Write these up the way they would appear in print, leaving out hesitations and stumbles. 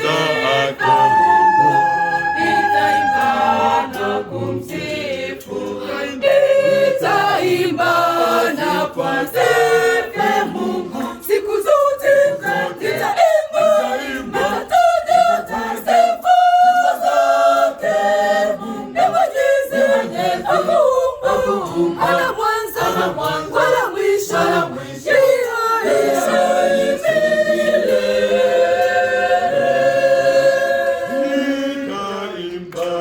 Zake Mungu. Nitaimba na kumsifu, nitaimba na kumsifu Mungu siku zote, nitaimba, nitataja sifa zake. Ni Mwenyezi hakuumba, hana mwanzo wala mwisho, yeye aishi milele. Nitaimba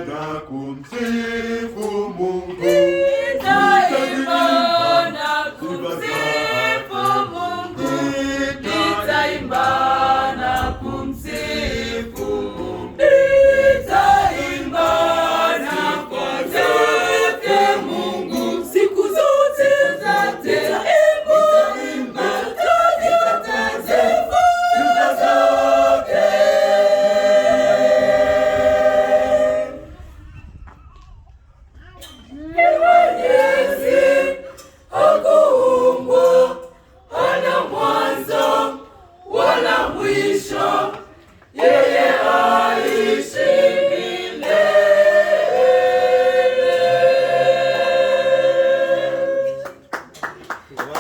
na kumsifu Mungu. Nitaimba na kumsifu Mungu. Nitaimba na kumsifu. Nitaimba na kumsifu Mungu siku zote. Nitaimba, nitataja sifa zake. Ni